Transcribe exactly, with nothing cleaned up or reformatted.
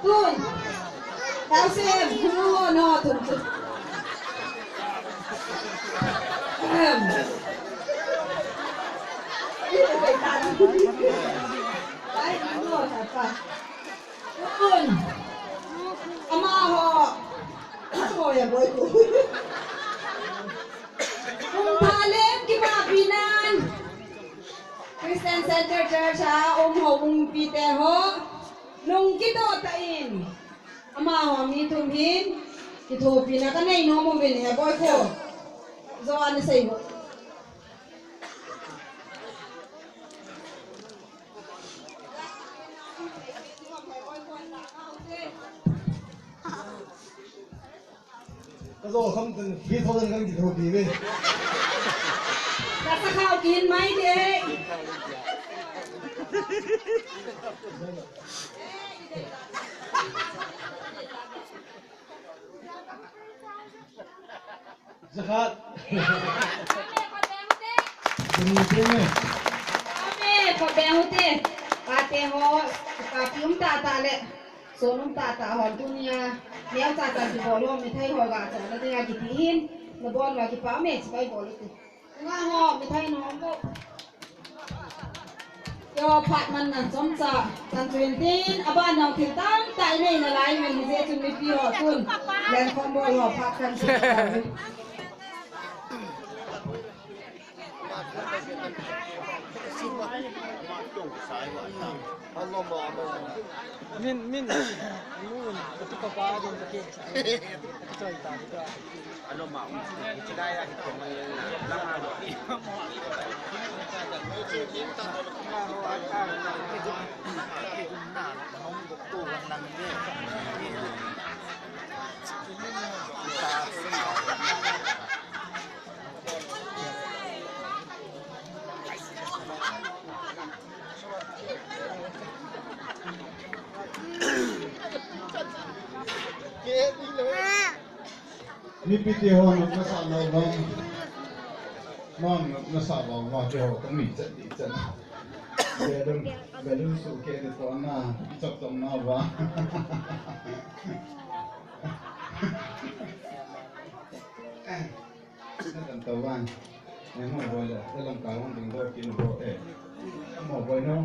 Tun. Tao sem, no, no, tun, tun. Ahem. Ai, no, tapa. Tun. Amaho. Oi, oi, oi. Kum thalem kipapi nan. Christian Center Church a um ho umpi te ho. Lung kitoh tah in. Amaho mi thum hin. Kithopina kanei nom uvin he boi ko. Jo ana sei ho. Ka jo kham tin three thousand kan kithopi ve. Ka sakhao kihin mai de. Jakhat. Beni tene. Ame, ko beng ute. Pate ho, papi um tah tah le. Son um tah tah hon tunia. Neo cha cha kibol ho, mithai ho ga cha na dinga kiti hin. Na bol va kipa me chibai bol ute. Nga ho, mithai no ko. Yo, phat man nan chomcha, chan chuin tin, aban nau thil tamtah inei nalai uvin, hijeh chun mipi ho chun, lenkhom bol ho, phat kan chu. Min, min, min, kati papa din kati. Choi ta, ta. Mipi te ho nop nasa nau vang. Mang nop nasa vang vang te ho tong mi chan ni chan. Balloon, balloon su ke de to na, i chok tong na va. Na tan to van. Ne mo boy le, le lam ka hong ding do kin bo e. Mo boy no.